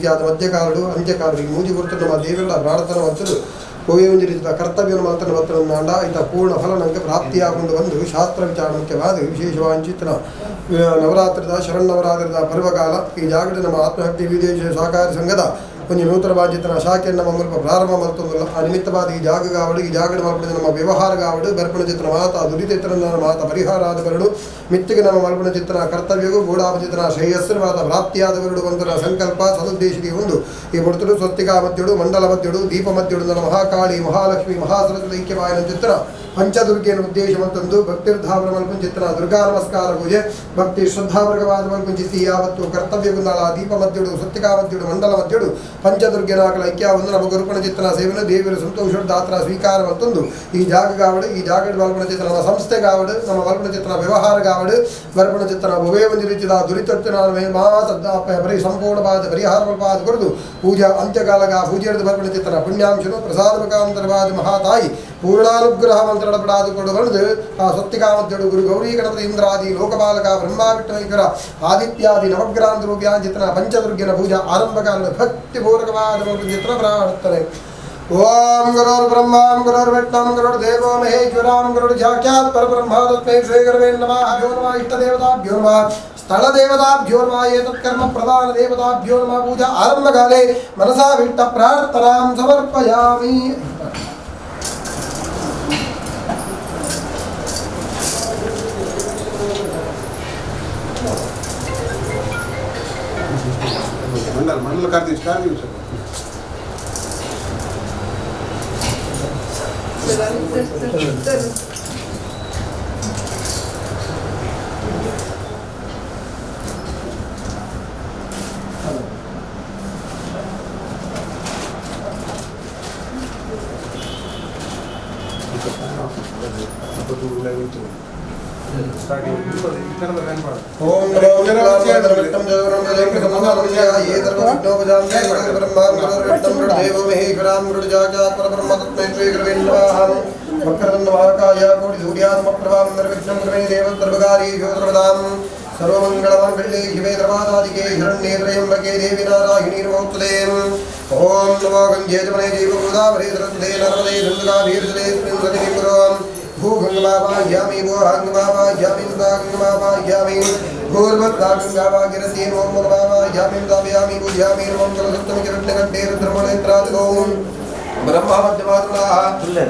ರೀತಿಯಾದ ಮಧ್ಯಕಾಲಡು ಅಂತ್ಯಕಾಲಡು ಈ ಮೂಜಿ ಗುರುತು ನಮ್ಮ ದೇವರ ಪ್ರಾರ್ಥನೆ ಮಲ್ತದು ಒವೇ ಒಂಜಿ ರೀತಿಯ ಕರ್ತವ್ಯವನ್ನು ಮಲ್ತನ ಮಲ್ತನ ಈತ ಪೂರ್ಣ ಫಲ ನಂಗೆ ಪ್ರಾಪ್ತಿಯಾಗೊಂಡು ಬಂದು ಶಾಸ್ತ್ರ ವಿಚಾರ ಮುಖ್ಯವಾದ ವಿಶೇಷವಾಂಚಿತನ ನವರಾತ್ರಿದ ಶರಣ್ಣವರಾತ್ರಿದ ಪರ್ವಕಾಲ ಈ ಜಾಗೃತಿ ನಮ್ಮ ಆತ್ಮಶಕ್ತಿ ವಿದೇಶ ಸಹಕಾರಿ ಸಂಘದ ಒಂಜಿ ನೂತನ ಬಾಜಿತನ ಶಾಖೆಯನ್ನು ನಮ್ಮ ಮೂಲಕ ಪ್ರಾರಂಭ ಮಲ್ತೊಂದುಲ್ಲ. ಆ ನಿಮಿತ್ತವಾದ ಈ ಜಾಗಗಾವಡು ಈ ಜಾಗಡ ಮಲ್ಪಡಿದ ನಮ್ಮ ವ್ಯವಹಾರಗಾವಡು ಬರ್ಪಣ ಚಿತ್ರ ಮಾತ ದುರಿತ ಮಾತ ಪರಿಹಾರ ಆದ ಬರಡು ಮಿತ್ತಿಗೆ ನಮ್ಮ ಮಲ್ಪಣ ಚಿತ್ರನ ಕರ್ತವ್ಯಗೂ ಗೂಢಾಪಚಿತನ ಶ್ರೇಯಸ್ಸು ಮಾತ ಪ್ರಾಪ್ತಿಯಾದ ಬರಡು ಬಂದರ ಸಂಕಲ್ಪ ಸದುದ್ದೇಶಿಗೆ ಒಂದು ಈ ಬಡ್ತುಡು ಸ್ವಸ್ತಿಕಾ ಮಧ್ಯಡು ಮಂಡಲ ಮಧ್ಯಡು ದೀಪ ಮಧ್ಯಡು ನನ್ನ ಮಹಾಕಾಳಿ ಮಹಾಲಕ್ಷ್ಮಿ ಮಹಾಸರಸ್ವತಿ ಐಕ್ಯವಾಯನ ಚಿತ್ರ ಪಂಚದುರ್ಗೆಯನ್ನು ಉದ್ದೇಶ ಮಂತಂದು ಭಕ್ತಿರ್ಧಾವರ ಮಲ್ಪುಂಚಿತ್ರ ದುರ್ಗಾ ನಮಸ್ಕಾರ ಪೂಜೆ ಭಕ್ತಿ ಶ್ರದ್ಧಾವರ್ಗವಾದ ಮಲ್ಪುಂಚಿತಿ ಯಾವತ್ತು ಕರ್ತವ್ಯ ಗುಂದಾಳ ದೀಪ ಮಧ್ಯಡು ಸ್ವಸ್ತಿಕಾ ಮಧ್ಯಡು ಮಂಡಲ ಮಧ್ಯಡು ಪಂಚದುರ್ಗೆನಾಕಲ ಐಕ್ಯ ಒಂದು ನಮ್ಮ ಗುರುಪಣ ಚಿತ್ರನ ಸೇವನೆ ದೇವರ ಸಂತೋಷ ದಾತ್ರ ಸ್ವೀಕಾರ ಮತ್ತೊಂದು ಈ ಜಾಗಗಾವಡು ಈ ಜಾಗಡ ಮಲ್ಪಣ ಚಿತ್ರ ನಮ್ಮ ಸಂಸ್ಥೆಗಾವಡು ನಮ್ಮ ಮಲ್ಪಣ ಚಿತ್ರನ ವ್ಯವಹಾರಗಾವಡು ಬರ್ಪಣ ಚಿತ್ರನ ಉಭಯ ಒಂದು ರೀತಿಯ ದುರಿತತ್ತಿನ ಮಾತ ಪರಿ ಸಂಪೂರ್ಣವಾದ ಪರಿಹಾರ ಮಲ್ಪಾದ ಕೊರದು ಪೂಜಾ ಅಂತ್ಯಕಾಲಗ ಪೂಜೆಯದು ಬರ್ಪಣ ಚಿತ್ರನ ಪುಣ್ಯಾಂಶನು ಪ್ರಸಾದ ಮುಖಾಂತರವಾದ ಮಹಾತಾಯಿ ಪೂರ್ಣಾನುಗ್ರಹ ಮಂತ್ರಡಪಡಾದು ಕೊಡು ಬರೆದು ಆ ಸ್ವಸ್ತಿಕಾ ಮಧ್ಯಡು ಗುರು ಗೌರಿ ಗಣಪತಿ ಇಂದ್ರಾದಿ ಲೋಕಪಾಲಕ ಬ್ರಹ್ಮ ವಿಷ್ಣುವರ ಆದಿತ್ಯಾದಿ ನವಗ್ರಹಾಂತ ರೂಪ್ಯಾಂಚಿತನ ಪಂಚದುರ್ಗಿನ ಪೂಜಾ ಆರಂಭಕಾಲದ ಭಕ್ತಿಪೂರ್ವಕವಾದ ಚಿತ್ರ ಪ್ರಾರ್ಥನೆ. ಓಂ ಗುರುರ್ ಬ್ರಹ್ಮ ಗುರುರ್ ವಿಷ್ಣು ಗುರುರ್ ದೇವೋ ಮಹೇಶ್ವರಾಂ ಗುರುರ್ ಸಾಕ್ಷಾತ್ ಪರಬ್ರಹ್ಮ ತಸ್ಮೈ ಶ್ರೀ ಗುರವೇ ನಮಃ. ಭ್ಯೋ ನಮಃ ಇಷ್ಟದೇವತಾಭ್ಯೋ ನಮಃ ಸ್ಥಳದೇವತಾಭ್ಯೋ ನಮಃ ಏತತ್ಕರ್ಮ ಪ್ರಧಾನ ದೇವತಾಭ್ಯೋ ನಮಃ. ಪೂಜಾ ಆರಂಭಕಾಲೇ ಮನಸಾ ವಿಟ್ಟ ಪ್ರಾರ್ಥನಾಂ ಸಮರ್ಪಯಾಮಿ. ಮಂಡಲ ಮಂಡಲ ಕಾರ್ತೀವಿ ಕಾರ್ತೀವಿ ಸರ್. ಓಂ ನಮೋ ವಕ್ರತುಂಡಮಹಾಕಾಯ ಕೋಟಿ ಸೂರ್ಯಾತ್ಮಪ್ರಭಾಂ ನಿರ್ವಿಘ್ನಂ ಕುರು ದೇವ ಸರ್ವಕಾರ್ಯೇಷು ಸರ್ವದಾಂ ಸರ್ವಮಂಗಳಮಾಂಗಲ್ಯೆ ಶಿವೆ ಸರ್ವಾದಾದಿಕೆ ಶರಣ್ಯೇ ತ್ರ್ಯಂಬಕೆ ದೇವಿ ನಾರಾಯಣಿ ನಮೋಸ್ತುತೆ. ಓಂ ನಮೋ ಗಂಗೆ ಜಮನೆ ಜೀವಗೋದಾವರಿ ಸರಸ್ವತೆ ನರ್ಮದೆ ಸಿಂಧುಕಾವೇರಿ ಸನ್ನಿಧಿಂ ಕುರು. ಭೂಗಂಗಮಾವಾಹ್ಯಾಮಿ ಭೂಹಾಂಗಮಾವಾಹ್ಯಾಮಿ ಗಂಗಮಾವಾಹ್ಯಾಮಿ ಭೂರ್ವತ್ತಾಗಂಗಾವಾಗಿರತಿ ಓಂ ನಮಾವಾಹ್ಯಾಮಿ ದಾವ್ಯಾಮಿ ಪೂಜ್ಯಾಮಿ ಓಂ ಜಲಸಪ್ತಮಿ ಕಿರಣ್ಯಕಂಠೇ ರುದ್ರಮಣೇತ್ರಾದಿಗೋಂ ಬ್ರಹ್ಮ ಮಧ್ಯಮಾತೃಣಾಃ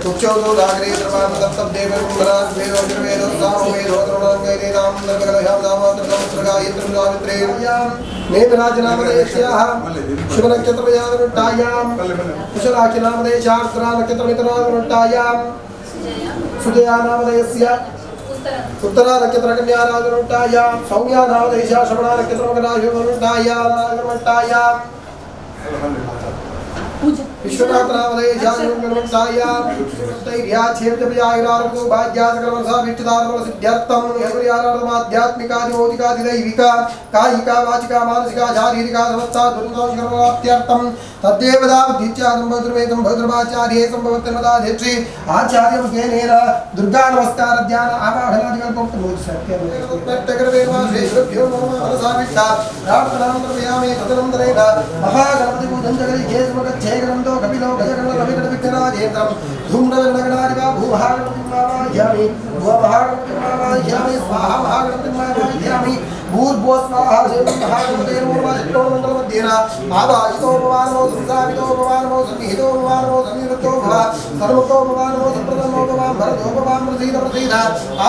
ತುಕ್ಷೌತೋ ದಾಗ್ರೇ ಸರ್ವಾಂ ತಪ್ತಬ್ದೇವರ್ಗುಣರಾನ್ ವೇದೋ ನಿರ್ವೇದೋ ಸಾಮವೇದೋ ತರುಣಾಂಗೈರೇನಾಂ ನರ್ಮಕಲಶಾಂ ನಾಮಾತೃತಮುತ್ರಗಾಯತ್ರಂ ಸಾವಿತ್ರೇಯಾಂ ನೇಮಿರಾಜನಾಮಧೇಯಸ್ಯಾಃ ಶಿವನಕ್ಷತ್ರಯಾದನುಟ್ಟಾಯಾಂ ಕುಶಲಾಖಿನಾಮಧೇಯಶಾಸ್ತ್ರ ನಕ್ಷತ್ರಮಿತರಾದನುಟ್ಟಾಯಾಂ ಸುಜಯಾ ನಾಮಧೇಯಸ್ಯ ಉತ್ತರ ನಕ್ಷತ್ರ ಕನ್ಯಾರಾಜನುಟ್ಟಾಯಾಂ ಸೌಮ್ಯಾ ನಾಮಧೇಯಸ್ಯ ಶ್ರವಣ ನಕ್ಷತ್ರಮಕರಾಜನುಟ್ಟಾಯಾಂ ವಿಶ್ವನಾಥ ನಾಮಧೇಯಸ್ಯಾನುಟ್ಟಾಯಾಂ ಸ್ಥೈರ್ಯಾಛೇದಪ್ರಜಾಯಿರಾರಭ್ಯಾಸಕಲಮನಸಾಭಿಷ್ಟಿದಾರ್ಮನಸಿದ್ಧ್ಯರ್ಥಂ ಯಪರಿಹಾರಾರ್ಥಮಾಧ್ಯಾತ್ಮಿಕಾದಿಭೌತಿಕಾದಿದೈವಿಕ ಕಾಯಿಕ ವಾಚಿಕ ಮಾನಸಿಕ ಶಾರೀರಿಕ ಸಮಸ್ತ ದುರ್ದೋಷಕರ್ಮಾಪ್ತ್ಯರ್ಥಂ ತದ್ದೇವದಾ ಬುದ್ಧಿತ್ಯಾದಂಭದ್ರಮೇತಂ ಭದ್ರಮಾಚಾರ್ಯೇ ಸಂಭವತ್ತನ್ನದಾಧ್ಯಕ್ಷಿ ಆಚಾರ್ಯಂ ಸ್ನೇನೇನ ದುರ್ಗಾ ನಮಸ್ಕಾರ ಧ್ಯಾನ ಆವಾಹನಾದಿಕಲ್ಪಂ ಪ್ರಾರ್ಥನಾಂ ಕರ್ಮಯಾಮಿ ತದನಂತರೇಣ ಮಹಾಗಣಪತಿ ಪೂಜಂ ಜಗರಿ ಸಮಗಚ್ಛೇ ಗ್ರಂಥೋ ಕಪಿಲೋ ಗಜಗಣ ರವಿಗಣ ವಿಘ್ನರಾಜೇಂದ್ರಂ ಧೂಮ್ರಗಣಗಣಾಧಿಪ ಭೂಮಹಾಗಣಪತಿಂ ಮಾವಾಹ್ಯಾಮಿ ಭುವಮಹಾಗಣಪತಿಂ ಮಾವಾಹ್ಯಾಮಿ ಸ್ವಾಹ ಮಹಾಗಣಪತಿಂ ಮಾವಾಹ್ಯಾಮಿ ಭೂರ್ಭುವ ಸ್ವಾಹ ಶೇವಂ ಮಹಾಗಣಪತೇ ನಮೋ ನಮಃ. ಷಟ್ಕೋಣಮಂಡಲಮಧ್ಯೇನ ಆವಾಹಿತೋ ಭವಾನಮೋ ಸಂಸ್ಥಾಪಿತೋ ಭವಾನಮೋ ಸನ್ನಿಹಿತೋ ಭವಾನಮೋ ಸನ್ನಿವೃತ್ತೋ ಭವ ಸರ್ವತೋ ಭವಾನಮೋ ಸಂಪ್ರದನ್ನೋ ಭವಾಂ ಭರತೋ ಭವಾಂ ಪ್ರಸೀದ ಪ್ರಸೀದ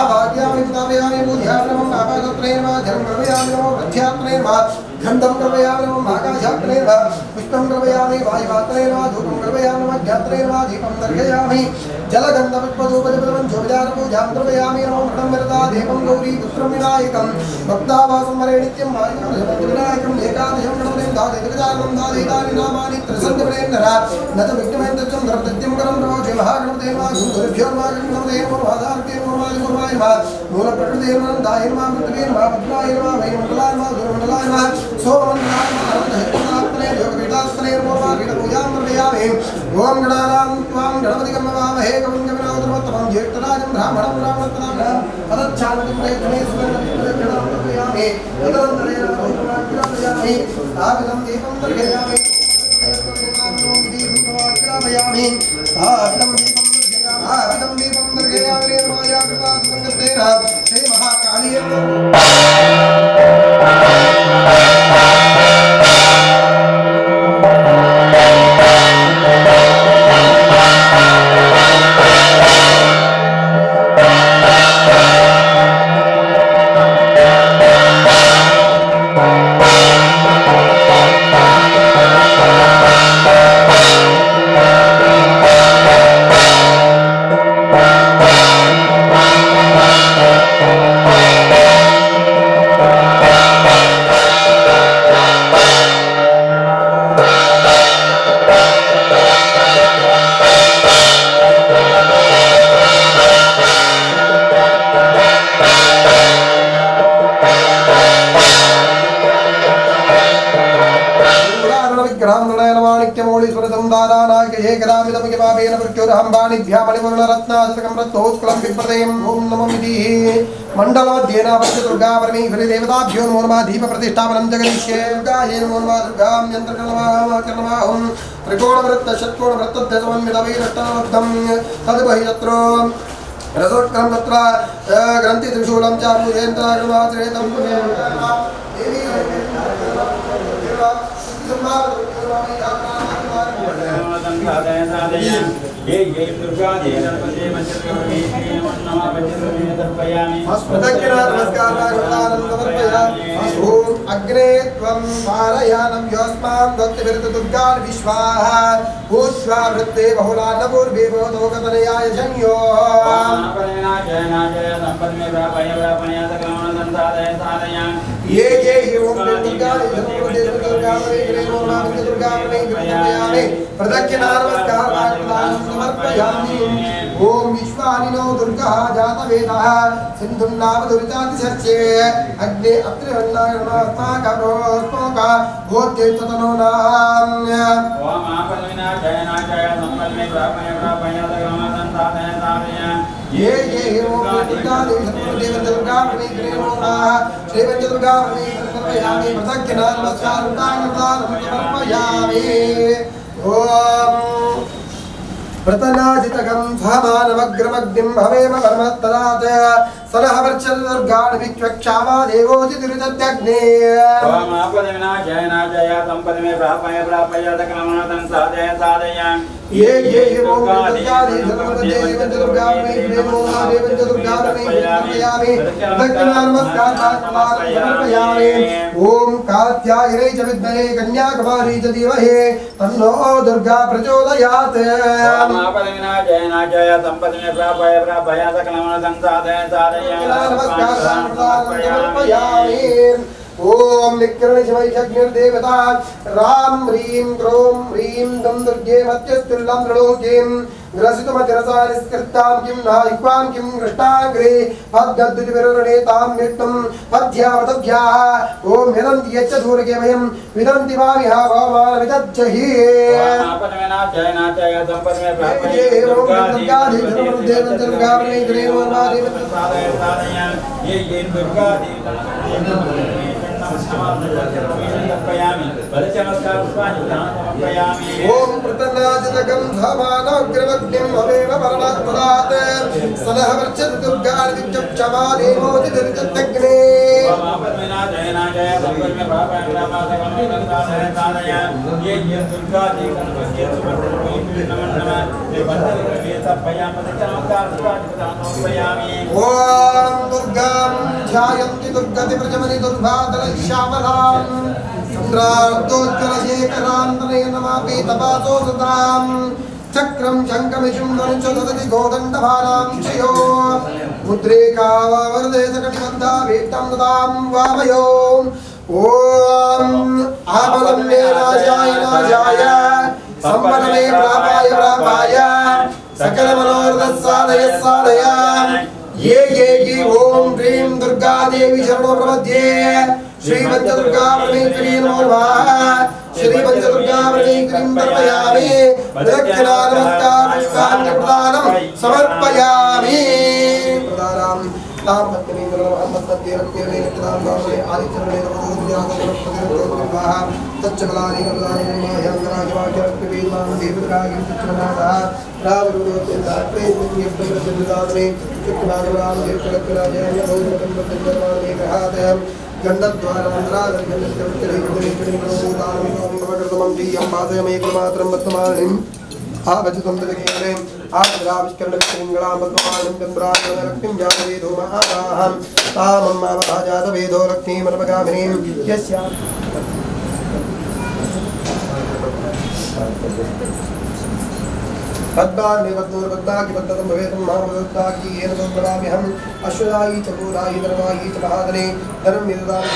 ಆವಾಹ್ಯಾಮಿ ಸ್ಥಾಪಯಾಮಿ ಪೂಜ್ಯಾಮಿ ನಮಃ ಆಪಾದತ್ರೇ ನಮಃ ಜಲಂ ಕರ್ಮಯಾಮಿ ನಮೋ ವೃದ್ಧ್ಯಾತ್ಮೇ ನಮಃ ಗಂಧಂ ಕರ್ಮಯಾಮಿ ನಮಃ ಆಕಾಶಾತ್ಮೇ ನಮಃ ಪುಷ್ಪಂ ಕರ್ಮಯಾಮಿ ವಾಯುವಾತ್ಮೇ ನಮಃ ಧೂಪಂ ಕರ್ಮಯಾಮಿ ನಮಃ ಜ್ಞಾತ್ರೇ ನಮಃ ದೀಪಂ ದರ್ಶಯಾಮಿ ಜಲಗಂಧಪುಷ್ಪಧೂಪಜಪದಮಂಚೋಪಚಾರ ಪೂಜಾಂ ಕರ್ಮಯಾಮಿ ನಮೋ ಮೃಣಂ ದೇವಂ ಗೌರಿ ಪುತ್ರಂ ವಿನಾಯಕಂ ಭಕ್ತಾವಾಸಂ ಹರೇ ನಿತ್ಯಂ ವಿನಾಯಕಂ ಏಕಾದಶಂ ಗಣಪತಿಂ ಧಾದೇತಗಜಾನಂ ಧಾದೇತಾನಿ ನಾಮಾನಿ ತ್ರಿಸಂಧ್ಯಪರೇಂದ್ರ ನ ಚ ವಿಘ್ನಮಯಂತಂ ಧರ್ಮತಜ್ಞಂ ಕರಂ ನಮೋ ಶ್ರೀ ಮಹಾಗಣಪತೇ ನಮಃ ಗುರುಭ್ಯೋ ನಮಃ ಗಣಪತೇ ನಮೋ ಆಧಾರತೆ ನಮೋ ಗುರುವಾಯ ನಮಃ ಮೂಲ ಪ್ರಕೃತೇ ನಮಃ ದಾಯ ನಮಃ ಮೃತ್ಯುವೇ ನಮಃ ಪದ್ಮಾಯ ನಮಃ ವೈಮಂಡಲಾಯ ನಮಃ ಸೂರ್ಯಮಂಡಲಾಯ ನಮಃ ಸೋಮಮಂಡಲಾಯ ನಮಃ ಅನಂತಶಕ್ತಾತ್ಮನೇ ಯೋಗಪೀಠಾತ್ಮನೇ ನಮೋ ನಮಃ ಪೀಠಪೂಜಾಂ ಕರ್ಮಯಾಮಿ. ಓಂ ಗಣಾನಾಂ ತ್ವಾಂ ಗಣಪತಿಗಂ ನಮಾಮಹೇ ಕವಿಂ ಕವಿನಾವತಮತ್ತಮಂ ಜ್ಯೇಷ್ಠರಾಜಂ ಬ್ರಾಹ್ಮಣಂ ಬ್ರಾಹ್ಮಣತ್ವನಾಂ ಪದಚ್ಛಾಂತಿಂ ಪ್ರಯತ್ನೇ ಸುಗಂಧಂ ಪ್ರದಕ್ಷಿಣಾಂ ಕರ್ಮಯಾಮಿ. ತದನಂತರೇಣ ಭೂತನಾಂ ಕರ್ಮಯಾಮಿ. स्थापितं दीपं दर्शयामि स्थापितं दीपं स्थापितं दीपं दर्शयामि माया कृता संगतेन श्री महाकालीय मंडलमध्येनापञ्चदुर्गा परमेश्वरी देवताभ्यो नमो नमः। दीप प्रतिष्ठापनं जगदीश्ये दुर्गायै नमो नमः। दुर्गां यन्त्रकर्णमाहुं त्रिकोणवृत्त षट्कोणवृत्तध्वजसमन्वितवैरष्टनवद्धं तद्बहिः रसोत्क्रम तत्र ग्रन्थि त्रिशूलं च पूजेन्द्राग्रमाश्रयतं देवी अग्ने त्वं पारयानं योऽस्मान् भक्तिभिर्दुर्गान् विश्वाः भूष्वा वृत्ते बहुला न पूर्वे भवतोकतनयाय संयोः। ये ये ओम दुर्गा दुर्गा दुर्गा प्रदक्षिणा नमस्कार समर्पयामि। ओम विश्वानिनो दुर्गः जातवेदः सिन्धुं नाम दुरितातिशर्चे अग्ने अत्रिवन्नाय नमस्माकरोस्मोक भूत्यैततनो नाम्य। ओम आपन्विनाशाय नाशाय सम्पन्मे प्रापय प्रापय सगमसंसाधय साधय। ये ये ओम दुर्गा देवी देव दुर्गा परमेश्वरी नमो नमः। श्री पंचदुर्गा परमेश्वरी समर्पयामि। प्रदक्षिणा नमस्कार समर्पयामि। ओम प्रतनाजितकं सहमानमग्रमग्निं भवेम परमत्तदात् सनः वर्चत दुर्गाणि विक्ष्वक्षामा देवोऽतिदुरितत्यग्ने। ओम आपदविनाशाय नाशाय सम्पन्मे प्रापय प्रापय सकलमनसंसाधय साधय। ये ये ओम दुर्गा देवी देवी दुर्गा परमेश्वरी नमो नमः। देवी दुर्गा परमेश्वरी समर्पयामि। दक्षिणा नमस्कार समर्पयामि। ओम कात्यायने च विद्महे कन्याकुमारी च धीमहि तन्नो दुर्गा प्रचोदयात्। ओम आपदविनाशाय नाशाय सम्पन्मे प्रापय प्रापय सकलमनसंसाधय साधय। नमस्कार समर्पयामि। ओम निक्रमणशिवैषग्निर्देवता राम ह्रीं क्रों ह्रीं दं दुर्गे मत्यस्तुल्लं त्रिलोकीं ग्रसितुमतिरसा निष्कृतां किं नायिक्वां किं कृष्णाग्रे पद्गद्युतिविरुणेतां विष्णुं पद्यावतभ्याः। ॐ हिरन्ति यच्च दूरके वयं विदन्ति वामिह भवमानविदज्जहि। ओम प्रतनाजितकं धमानग्रमग्निं भवेम परमात्मदात् सनः वर्चत दुर्गाणि विक्षमा देवोऽतिदुरितत्यग्ने। ओम दुर्गां ध्यायन्ति दुर्गति प्रजमनि दुर्भादल श्यामलां चन्द्रार्धोज्ज्वलशेखरां तनयनमापि तपासो सतां चक्रं शङ्खमिषुं धनुश्च ददति गोदण्डभारां क्षयो मुद्रेकावरदे सकटिबद्धा भीष्टं ददां वामयो। ॐ आपदं मे नाशाय नाशाय सम्पन्मे प्रापाय प्रापाय सकलमनोरथ साधय साधय। ये ये ये ओम ह्रीं दुर्गा देवी शरणो प्रपद्ये। श्री पंचदुर्गा परमेश्वरी नमो नमः। श्री पंचदुर्गा परमेश्वरीं तर्पयामि। दक्षिणा नमस्कार पुष्पाञ्जलि प्रदानं समर्पयामि। तां पद्मिनीन्द्रमहं पद्मद्ये लक्ष्मीर्नेत्रां वामने आदित्यर्णे नमोद्यातप्रतिरन्त्योर्वाः तच्च बलानि कमलानि ब्रह्माह्यङ्गराजवाक्यलक्ष्मीर्मां देवरागिं चित्रनाथः रावरुणोत्यन्तात्रेन्द्रियप्रतिदात्रे चित्रनाथराम देवकलक्राजय भौमतं प्रतिर्माणेकहातयं गण्डद्वारान्ध्रादर्गण्डत्रवित्रैकमं पद्मानिम् आवचितं तदकेवलेम् आविष्करणविष्करिङ्गलां पद्ममालिं चन्द्रालक्ष्मीं जातवेदो महादाहं तामम् आवह जातवेदो लक्ष्मीमनपगामिनीं यस्यां पद्मानि पद्मोर्पद्माकि पद्मतं भवेतं मामदत्ताकि येन संप्रदाम्यहम् अश्वदायी च पूरायी धर्मायी च महाधने धनं निददामि।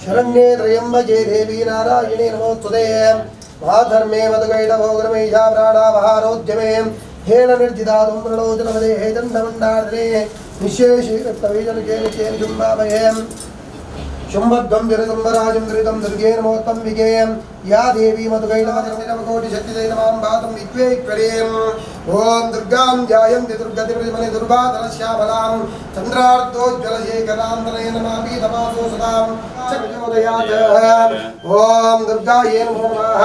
शरण्ये त्र्यम्बके देवी नारायणे नमोस्तुते। महाधर्मे मधुकैटभोगरमेषा प्राणावहारोद्यमे हेन निर्जितातुं प्रणोचनपदे हे दण्डमण्डार्द्रे निःशेषे रक्तबीजलकेन केन शुम्भामये शुम्भध्वं विरसंवराजं दुरितं दुर्गे नमोत्तम्बिके या देवी मधुकैटभोगरमेषकोटिशक्तिदैनमां भातं विद्वेक्वरीम्। ॐ दुर्गां ध्यायन्ति दुर्गतिप्रतिमने दुर्वाधरश्यामलां चन्द्रार्धोज्ज्वलशेखरां तनयनमापीतपासो सदां चोदयात्। ॐ दुर्गायै नमो नमः।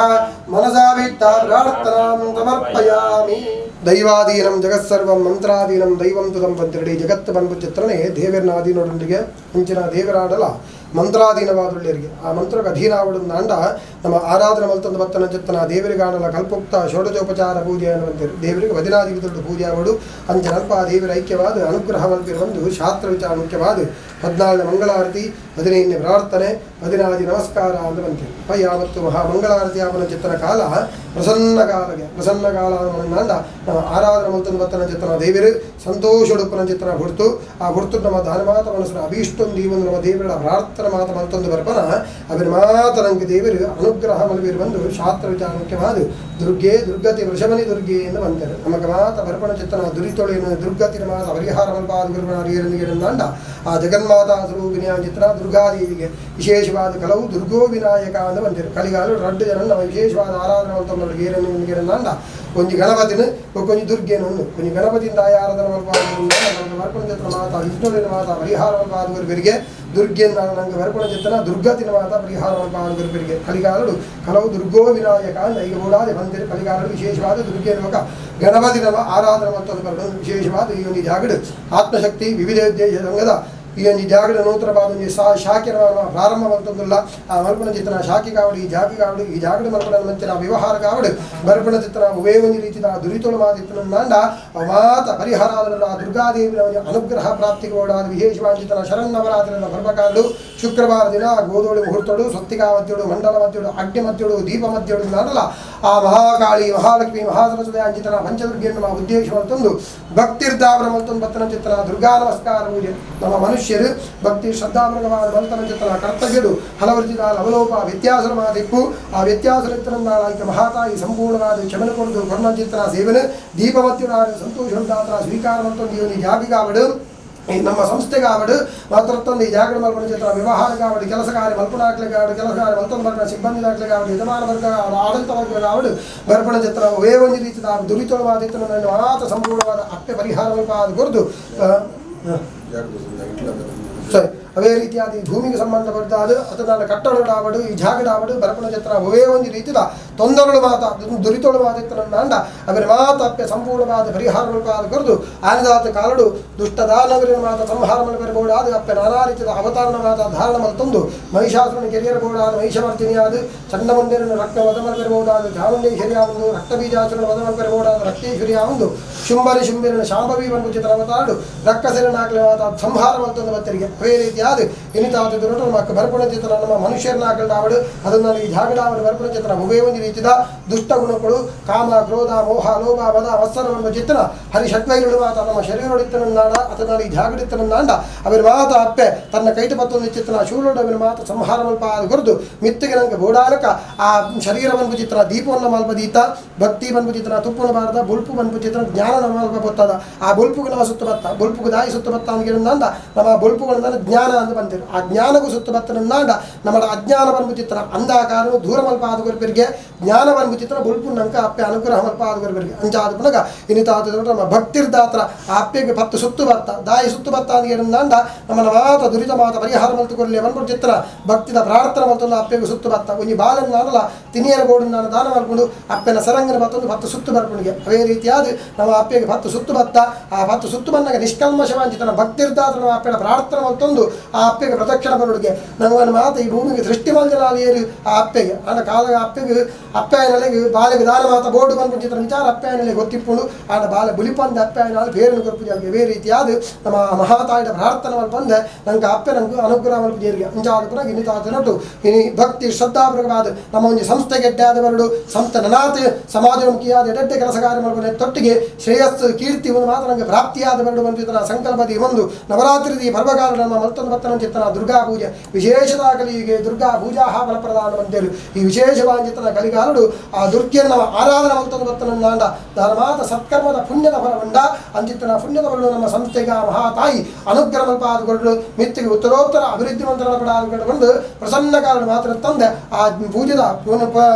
मनसाभीष्टा प्रार्थनां समर्पयामि। ದೈವಾಧೀನಂ ಜಗತ್ಸರ್ವಂ ಮಂತ್ರಾಧೀನಂ ದೈವಂ ತುದಂ ಪಂತಿರಡಿ ಜಗತ್ತು ಪನ್ಪು ಚಿತ್ರನೇ ದೇವರನಾಧೀನೊಡೊಂದಿಗೆ ಅಂಚಿನ ದೇವರಾಡಲ ಮಂತ್ರಾಧೀನವಾದುಳ್ಳರಿಗೆ ಆ ಮಂತ್ರಕ್ಕೆ ಅಧೀನಾವಡುಂದಾಂಡ ನಮ್ಮ ಆರಾಧನೆ ಮಲ್ತಂದು ಬತ್ತನ ಚಿತ್ತನ ದೇವರಿಗಾಣಲ ಕಲ್ಪೋಕ್ತ ಷೋಡಚೋಪಚಾರ ಪೂಜೆ ಅನ್ನುವಂತಿರು ದೇವರಿಗೆ ವದಿನಾದಿವಿದುಡ್ಡು ಪೂಜೆ ಅವಡು ಅಂಚಿನ ಅಲ್ಪ ದೇವರ ಐಕ್ಯವಾದ ಅನುಗ್ರಹ ಮಲ್ಪಿರುವಂದು ಶಾಸ್ತ್ರ ವಿಚಾರ ಮುಖ್ಯವಾದ 14ನೇ ಮಂಗಳಾರತಿ 15ನೇ ಪ್ರಾರ್ಥನೆ 16 ನಮಸ್ಕಾರ ಅಂತ ಬಂತೀವಿ. ಯಾವತ್ತು ಮಹಾಮಂಗಳಾರತಿ ಅವನ ಚಿತ್ತನ ಕಾಲ ಪ್ರಸನ್ನ ಕಾಲಗೆ ಪ್ರಸನ್ನ ಕಾಲ ಅಂದ ನಮ್ಮ ಆರಾಧನೆ ಮಲ್ತಂದು ಬತ್ತನ ಚಿತ್ತನ ದೇವರು ಸಂತೋಷೊಡುಪ್ಪನ ಚಿತ್ತನ ಹುಡ್ತು ಆ ಹುಡ್ತು ನಮ್ಮ ದಾನಮಾತ ಮನಸ್ಸು ಅಭೀಷ್ಟೊಂದು ಈ ಒಂದು ನಮ್ಮ ದೇವರ ಪ್ರಾರ್ಥನೆ ಮಾತ ಮಲ್ತೊಂದು ಬರ್ಪನ ಅವನ ಮಾತ ನಂಗೆ ದೇವರು ಅನುಗ್ರಹ ಮಲವಿರು ಬಂದು ಶಾಸ್ತ್ರ ವಿಚಾರ ಮುಖ್ಯವಾದ Durga ದುರ್ಗತಿ ವೃಷಭನಿ ದುರ್ಗೆ ಎಂದು ಬಂತಾರೆ. ನಮಗ ಮಾತ ಬರ್ಪಣ ಚಿತ್ತನ ದುರಿತೊಳಿನ ದುರ್ಗತಿನ ಮಾತ ಪರಿಹಾರ ಮಲ್ಪಾದ ಗುರುಪಣ ಆ ಜಗನ್ಮಾತಾ ಸ್ವರೂಪಿಣಿಯ ಚಿತ್ರ ದುರ್ಗಾದೇವಿಗೆ ವಿಶೇಷವಾದ ಕಲವು ದುರ್ಗೋ ವಿನಾಯಕ ಅಂತ ಬಂದಿರು. ಕಲಿಗಾಲ ರಡ್ಡು ಜನ ನಮ್ಮ ವಿಶೇಷವಾದ ಆರಾಧನೆ ಮಲ್ತೊಂದವರಿಗೆ ಏರನ್ನು ಒಂಜಿ ಗಣಪತಿನ ಒಂಜಿ ದುರ್ಗೆನ ಒಂದು ಒಂಜಿ ಗಣಪತಿಯಿಂದ ಆರಾಧನೆ ಮಲ್ಪಾದ ನಮಗೆ ಬರ್ಪಣ ಚಿತ್ರ ಮಾತಾ ವಿಷ್ಣುವಿನ ಮಾತಾ ಪರಿಹಾರ ಮಲ್ಪಾದ ಗುರುಪರಿಗೆ ದುರ್ಗೆಯಿಂದ ನಂಗೆ ಬರ್ಪಣ ಚಿತ್ತನ ದುರ್ಗತಿನ ಮಾತಾ ಪರಿಹಾರ ಮಲ್ಪಾದ ಗುರುಪರಿಗೆ ಕಲಿಗಾಲಡು ಕಲವು ದುರ್ಗೋ ವಿನಾಯಕ ಅಂತ ಈಗ ಓಡಾದೆ ಬಂದಿರು. ಕಲಿಗಾಲಡು ವಿಶೇಷವಾದ ದುರ್ಗೆ ಲೋಕ ಗಣಪತಿ ನಮ್ಮ ಆರಾಧನೆ ಮಲ್ತೊಂದು ಬರಡು ವಿಶೇಷವಾದ ಈ ಒಂದು ಜಾಗಡು ಆತ್ಮಶಕ್ತಿ ವಿವಿಧ ಉದ್ದೇಶ ಸಂಘದ ಈ ಒಂದು ಜಾಗಡ ನೂತನವಾದ ಒಂಜಿ ಶಾಖೆ ಪ್ರಾರಂಭ ಮಲ್ತೊಂದುಲ್ಲ. ಆ ಮಲ್ಪಣ ಚಿತ್ರನ ಶಾಖೆ ಕಾವಡು ಈ ಜಾಗ ಕಾವಡು ಈ ಜಾಗಡ ಮಲ್ಪಣ ಮಂಚಿನ ವ್ಯವಹಾರ ಕಾವಡು ಬರ್ಪಣ ಚಿತ್ರನ ಉವೇ ಒಂಜಿ ರೀತಿದ ದುರಿತೊಳು ಮಾತಿತ್ತನ ಮಾತ ಪರಿಹಾರ ಆ ದುರ್ಗಾದೇವಿನ ಒಂದು ಅನುಗ್ರಹ ಪ್ರಾಪ್ತಿಗೆ ಓಡಾದ ವಿಶೇಷವಾಂಚಿತನ ಶರನ್ನವರಾತ್ರಿನ ಪರ್ವಕಾಲಡು ಶುಕ್ರವಾರ ದಿನ ಗೋಧೋಳಿ ಮುಹೂರ್ತಡು ಸ್ವಸ್ತಿಕಾ ಮಧ್ಯಡು ಮಂಡಲ ಮಧ್ಯಡು ಅಗ್ನಿ ಮಧ್ಯಡು ದೀಪ ಮಧ್ಯಡು ನಾನಲ್ಲ ಆ ಮಹಾಕಾಳಿ ಮಹಾಲಕ್ಷ್ಮಿ ಮಹಾಸರಸ್ವತಿ ಅಂಚಿತನ ಪಂಚದುರ್ಗೆಯನ್ನು ನಮ್ಮ ಉದ್ದೇಶ ಮಲ್ತೊಂದು ಭಕ್ತಿರ್ದಾವರ ಮಲ್ತೊಂದು ಬತ್ತನ ಚಿತ್ರನ ದುರ್ಗಾ ನಮಸ್ಕಾರ ಪೂಜೆ ನಮ್ಮ ಮನುಷ್ಯರು ಭಕ್ತಿ ಶ್ರದ್ಧಾಮೃಗವಾದ ಮಲ್ತನ ಚಿತ್ರನ ಕರ್ತವ್ಯಡು ಹಲವರ್ಜಿತ ಲವಲೋಪ ವ್ಯತ್ಯಾಸ ಮಾತಿಪ್ಪು ಆ ವ್ಯತ್ಯಾಸ ಮಹಾತಾಯಿ ಸಂಪೂರ್ಣವಾದ ಕ್ಷಮನ ಕೊಡದು ಕರ್ಣಚಿತ್ರನ ಸೇವನೆ ದೀಪಮತ್ಯುಡಾದ ಸಂತೋಷ ಉಂಟಾತನ ಸ್ವೀಕಾರ ಮಲ್ತೊಂದು ಈ ಒಂದು ಜಾಗಿಗಾವಡು ಈ ನಮ್ಮ ಸಂಸ್ಥೆಗಾವಡು ಮಾತ್ರತ್ತೊಂದು ಈ ಜಾಗರಣ ಮಲ್ಪಣ ಚಿತ್ರ ವ್ಯವಹಾರಗಾವಡು ಕೆಲಸ ಕಾರ್ಯ ಮಲ್ಪಣಾಕ್ಲಿಗಾವಡು ಕೆಲಸ ಕಾರ್ಯ ಮಲ್ತೊಂದು ಬರ್ಪಣ ಸಿಬ್ಬಂದಿದಾಕ್ಲಿಗಾವಡು ಯಜಮಾನ ವರ್ಗ ಆಡಳಿತ ವರ್ಗಗಾವಡು ಬರ್ಪಣ ಚಿತ್ರ ಒವೇ ಒಂದು ರೀತಿಯ ದುರಿತೊಳು ಮಾತಿತ್ತು ಮಾತ್ರ ಸಂಪೂರ್ಣವಾದ ಅಪ್ಪೆ ಪರಿಹಾರ ಮಲ್ಪಾದ ಗುರುದು ಸರಿ. ಅದೇ ರೀತಿಯಾದ ಈ ಭೂಮಿಗೆ ಸಂಬಂಧಪಟ್ಟಾದ ಅಥವಾ ಕಟ್ಟಡಾವಡು ಈ ಜಾಗಡಾವಡು ಬರಪಣ ಚಿತ್ರ ಒವೇ ಒಂದು ರೀತಿಯ ತೊಂದರೆಗಳು ಮಾತ ದುರಿತೊಳು ಮಾತಿತ್ತನಂದ ಅವರ ಮಾತ ಅಪ್ಪೆ ಸಂಪೂರ್ಣವಾದ ಪರಿಹಾರ ಮಲ್ಪಾದ ಗುರುದು ಆನದಾತ ಕಾಲಡು ದುಷ್ಟ ದಾನವರಿನ ಮಾತ ಸಂಹಾರ ಮಲ್ಪೆರಬಹುದಾದ ಅಪ್ಪೆ ನಾನಾ ರೀತಿಯ ಅವತಾರಣ ಮಾತ ಧಾರಣ ಮಲ್ತೊಂದು ಮಹಿಷಾಸುರನ ಕೆರಿಯರಬಹುದಾದ ಮಹಿಷಮರ್ದಿನಿಯಾದ ಚಂಡಮಂದಿರನ ರಕ್ತ ವಧ ಮಲ್ಪೆರಬಹುದಾದ ಚಾಮುಂಡೇಶ್ವರಿಯ ಒಂದು ರಕ್ತಬೀಜಾಸುರನ ವಧ ಮಲ್ಪೆರಬಹುದಾದ ರಕ್ತೇಶ್ವರಿಯ ಒಂದು ಶುಂಬರಿ ಶುಂಬಿರನ ಶಾಂಭವಿ ಬಂದು ಅವತಾರಡು ರಕ್ಕಸಿರನಾಗಲಿ ಮಾತ ಸಂಹಾರ ಮಲ್ತೊಂದು ಬತ್ತರಿಗೆ ಅದೇ ರೀತಿಯಾದ ಇನಿತಾದ ನಮ್ಮ ಬರ್ಪಣ ಚಿತ್ರ ನಮ್ಮ ಮನುಷ್ಯರನ್ನಾಗಲ್ಲಾವಡು ಅದನ್ನು ಈ ಜಾಗಡಾವಡು ಬರ್ಪಣ ಚಿತ್ರ ಉಭಯ ಒಂದು ರೀತಿಯ ದುಷ್ಟ ಗುಣಗಳು ಕಾಮ ಕ್ರೋಧ ಮೋಹ ಲೋಭ ಮದ ಮತ್ಸರವನ್ನು ಚಿತ್ರ ಹರಿ ಷಟ್ವೈರುಳು ಮಾತ ನಮ್ಮ ಶರೀರೊಡಿತ್ತನನ್ನಾಡ ಅಥವಾ ಈ ಜಾಗಡಿತ್ತನನ್ನಾಂಡ ಅವರ ಮಾತ ಅಪ್ಪೆ ತನ್ನ ಕೈಟ ಪತ್ತೊಂದು ಚಿತ್ರ ಶೂಲೋಡು ಅವನ ಮಾತ ಸಂಹಾರ ಮಲ್ಪ ಗುರುದು ಮಿತ್ತಿಗೆ ನಂಗೆ ಬೋಡಾಲಕ ಆ ಶರೀರವನ್ನು ಚಿತ್ರ ದೀಪವನ್ನು ಮಲ್ಪ ದೀತ ಭಕ್ತಿ ಬಂದು ಚಿತ್ರ ತುಪ್ಪನ ಬಾರದ ಬುಲ್ಪು ಬಂದು ಚಿತ್ರ ಜ್ಞಾನ ಮಲ್ಪ ಬತ್ತದ ಆ ಬುಲ್ಪುಗೆ ನಾವು ಸುತ್ತ ಬತ್ತ ಬುಲ್ಪುಗೆ ದಾಯಿ ಸುತ್ತ ಬತ್ತ ಅಂದ ನಮ್ಮ ಬುಲ್ಪುಗಳನ್ನ ಜ್ಞಾನ ಅಂತ ಬಂದಿರು ಆ ಜ್ಞಾನಗೂ ಸುತ್ತ ಬತ್ತನನ್ನಾಂಡ ನಮ್ಮ ಅಜ್ಞಾನ ಬಂದು ಚಿತ್ರ ಅಂಧಾಕಾರ ದೂರ ಮಲ್ಪ ಆದಗೊರ್ಬರಿಗೆ ಜ್ಞಾನ ಬಂದು ಚಿತ್ರ ಬುಲ್ಪು ನಂಕ ಅಪ್ಪೆ ಅನುಗ್ರಹ ಮಲ್ಪ ಆದಗೊರ್ಬರಿಗೆ ಅಂಚಾದ ಪುನಗ ಇನಿತಾದ ನಮ್ಮ ಭಕ್ತಿರ್ದಾತ್ರ ಆ ಅಪ್ಪೆಗೆ ಪತ್ತು ಸುತ್ತು ಬರ್ತ ದಾಯಿ ಸುತ್ತು ಬತ್ತ ಅಂದ ನಮ್ಮ ಮಾತ ದುರಿತ ಮಾತ ಪರಿಹಾರ ಮಲ್ತುಕೊರ್ಲಿ ಬಂದ್ಬಿಟ್ಟು ಚಿತ್ರ ಭಕ್ತಿದ ಪ್ರಾರ್ಥನೆ ಮಲ್ತೊಂದು ಅಪ್ಪೆಗೆ ಸುತ್ತು ಬತ್ತ ಒಂಜಿ ಬಾಲನ್ ನಾನಲ್ಲ ತಿನಿಯರ ಗೋಡು ನಾನು ದಾನ ಮಾಡ್ಕೊಂಡು ಅಪ್ಪೆನ ಸರಂಗನ ಮತ್ತೊಂದು ಪತ್ತು ಸುತ್ತು ಬರ್ಪಣಿಗೆ ಅದೇ ರೀತಿಯಾದ ನಮ್ಮ ಅಪ್ಪೆಗೆ ಪತ್ತು ಸುತ್ತು ಬತ್ತ ಆ ಪತ್ತು ಸುತ್ತು ಬಂದಾಗ ನಿಷ್ಕಲ್ಮಶವಾಂಚಿತನ ಭಕ್ತಿರ್ದಾತ್ರ ನಮ್ಮ ಅಪ್ಪೆನ ಪ್ರಾರ್ಥನೆ ಮಲ್ತೊಂದು ಆ ಅಪ್ಪೆಗೆ ಪ್ರದಕ್ಷಿಣ ಬರುಡಿಗೆ ನಮ್ಮ ಮಾತ ಈ ಭೂಮಿಗೆ ಸೃಷ್ಟಿ ಮಂಜಲಾಲಿಯರು ಆ ಅಪ್ಪೆಗೆ ಆನ ಕಾಲ ಅಪ್ಪೆಗೆ ಅಪ್ಪೆಯನಲೆಗೆ ಬಾಲೆಗೆ ದಾನ ಮಾತ ಬೋರ್ಡು ಬಂದ್ಬಿಟ್ಟಿದ್ರ ವಿಚಾರ ಅಪ್ಪೆಯನಲೆ ಗೊತ್ತಿಪ್ಪುಂಡು ಆನ ಬಾಲೆ ಬುಲಿಪಂದ ಅಪ್ಪೆಯನಾಲು ಬೇರನ್ನು ಕೊರ್ಪುಜಾಗೆ ಅದೇ ರೀತಿಯಾದ ನಮ್ಮ ಮಹಾತಾಯಿನ ಪ್ರಾರ್ಥನೆ ಮಲ್ಪಂದೆ ನಂಗೆ ಅಪ್ಪೆ ನಂಗೆ ಅನುಗ್ರಹ ಮಲ್ಪುಜೇರಿಗೆ ಅಂಚಾದ ಪುನಃ ಇನ್ನಿತಾದ ನಟು ಇನಿ ಭಕ್ತಿ ಶ್ರದ್ಧಾಪೂರ್ವಕವಾದ ನಮ್ಮ ಒಂದು ಸಂಸ್ಥೆಗೆ ಎಡ್ಡಾದ ಬರಡು ಸಂಸ್ಥೆ ನನಾತ ಸಮಾಜಮುಖಿಯಾದ ಎಡೆಡ್ಡೆ ಕೆಲಸ ಕಾರ್ಯ ಮಲ್ಪನೆ ತೊಟ್ಟಿಗೆ ಶ್ರೇಯಸ್ಸು ಕೀರ್ತಿ ಒಂದು ಮಾತ್ರ ನಂಗೆ ಪ್ರಾಪ್ತಿಯಾದ ಬರಡು ಬಂದಿದ್ದನ ಸಂಕಲ್ಪದಿ ಒಂದು ನವರಾತ್ರಿ ಪರ್ವಕಾಲ ನಮ್ಮ ಮಲ್ತೊಂದು ಬತ್ತನ ಚಿತ್ತನ ದುರ್ಗಾ ಪೂಜೆ ವಿಶೇಷದಾಗಲಿಗೆ ದುರ್ಗಾ ಪೂಜಾ ಫಲಪ್ರದಾನ ಬಂದೇರು ಈ ವಿಶೇಷವಾಂಚಿತನ ಕಲಿಗಾಲಡು ಆ ದುರ್ಗೆಯನ್ನು ಆರಾಧನೆ ಮಲ್ತೊಂದು ಬತ್ತನನ್ನಾಂಡ ಧರ್ಮಾದ ಸತ್ಕರ್ಮದ ಪುಣ್ಯದ ಫಲವಂಡ ಅಂಚಿತ್ತನ ಪುಣ್ಯದ ಫಲ ನಮ್ಮ ಸಂಸ್ಥೆಗ ಮಹಾತಾಯಿ ಅನುಗ್ರಹ ಮಲ್ಪಾದಗೊಂಡು ಮಿತ್ತಿಗೆ ಉತ್ತರೋತ್ತರ ಅಭಿವೃದ್ಧಿ ಮಂತ್ರ ಬಂದು ಪ್ರಸನ್ನ ಕಾರಣ ಮಾತ್ರ ತಂದೆ ಆ ಪೂಜೆದ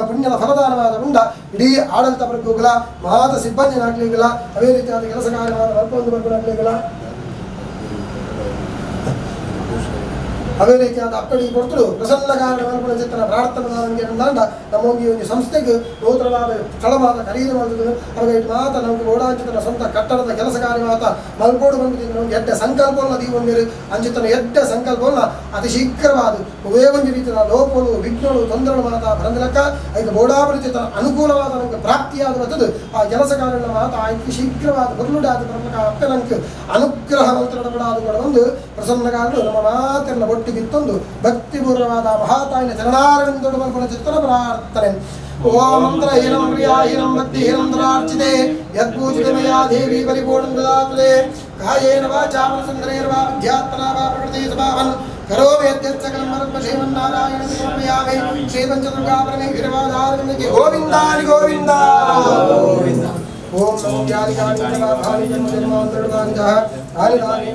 ಪುಣ್ಯದ ಫಲದಾನವಾದ ಉಂಡ ಇಡೀ ಆಡಳಿತ ವರ್ಗಗಳ ಮಹಾದ ಸಿಬ್ಬಂದಿನಾಗ್ಲಿಗಳ ಅದೇ ರೀತಿಯಾದ ಕೆಲಸ ಕಾರ್ಯವಾದ ಮಲ್ಪೊಂದು ವರ್ಗಗಳಾಗ್ಲಿಗಳ ಅದೇ ರೀತಿಯಾದ ಅಕ್ಕಡಿ ಕೊಡ್ತರು ಪ್ರಸನ್ನ ಕಾರಣ ಮಲ್ಪಣ ಚಿತ್ರ ಪ್ರಾರ್ಥನೆ ನಮ್ಮ ಈ ಒಂದು ಸಂಸ್ಥೆಗೆ ನೂತನವಾದ ಸ್ಥಳವಾದ ಖರೀದಿ ಮಾಡಿದ್ರು ಅವಾಗ ಮಾತ ನಮಗೆ ಓಡಾಂಚಿತನ ಸ್ವಂತ ಕಟ್ಟಡದ ಕೆಲಸ ಕಾರ್ಯವಾದ ಮಲ್ಕೋಡು ಬಂದು ನಮಗೆ ಎಡ್ಡೆ ಸಂಕಲ್ಪವನ್ನ ದೀವೊಂದಿರು ಅಂಚಿತನ ಎಡ್ಡೆ ಸಂಕಲ್ಪವನ್ನ ಅತಿ ಶೀಘ್ರವಾದ ಒವೇ ಒಂದು ರೀತಿಯ ಲೋಪಗಳು ವಿಘ್ನಗಳು ತೊಂದರೆಗಳು ಮಾತ ಬರಂದಿಲಕ್ಕ ಈಗ ಬೋಡಾಪುರ ಚಿತ್ರ ಅನುಕೂಲವಾದ ನಮಗೆ ಪ್ರಾಪ್ತಿಯಾದ ಬರ್ತದೆ ಆ ಕೆಲಸ ಕಾರ್ಯಗಳ ಮಾತ ಅತಿ ಶೀಘ್ರವಾದ ಬರಲುಡಾದ ಬರಲಕ್ಕ ಅಪ್ಪೆ ನಮಗೆ ಅನುಗ್ರಹ ಮಂತ್ರಡಬಡಾದ ಒಂದು ಪ್ರಸನ್ನ ಕಾರಣ ನಮ್ಮ ಮಾತೆಲ್ಲ ಒಟ್ಟಿಗಿತ್ತೊಂದು ಭಕ್ತಿಪೂರ್ವವಾದ ಮಹಾತಾಯಿನ ಚರಣಾರವಿಂದೊಡು ಮಲ್ಪುಣ ಚಿತ್ರ ಪ್ರಾರ್ಥನೆ. ಓಂ ಮಂತ್ರಹೀನಂ ಕ್ರಿಯಾಹೀನಂ ಭಕ್ತಿಹೀನಂ ದುರಾರ್ಚಿತೆ ಯತ್ಪೂಜಿತೆ ಮಯಾ ದೇವಿ ಪರಿಪೂರ್ಣಂ ದದಾತುತೆ ಕಾಯೇನ ವಾಚಾ ಮನಸೇಂದ್ರಿಯೈರ್ವಾ ಬುದ್ಧ್ಯಾತ್ಮನಾ ವಾ ಪ್ರಕೃತಿ ಸ್ವಭಾವನ್ ಕರೋಮಿ ಯದ್ಯತ್ಸಕಲಂ ಪರತ್ವ ಶ್ರೀಮನ್ನಾರಾಯಣ ಸಮರ್ಪಯಾಮಿ. ಶ್ರೀ ಪಂಚದುರ್ಗಾ ಪರಮೇಶ್ವರಪಾದಾರವಿಂದಕ್ಕೆ ಗೋವಿಂದಾನಿ ಗೋವಿಂದ. ಓಂ ನಮೋ. ಯಾನಿ ಕಾನಿ ಜನ್ಮ ಜನ್ಮಾಂತರದಾನಿ ಚ ತಾನಿ ತಾನಿ.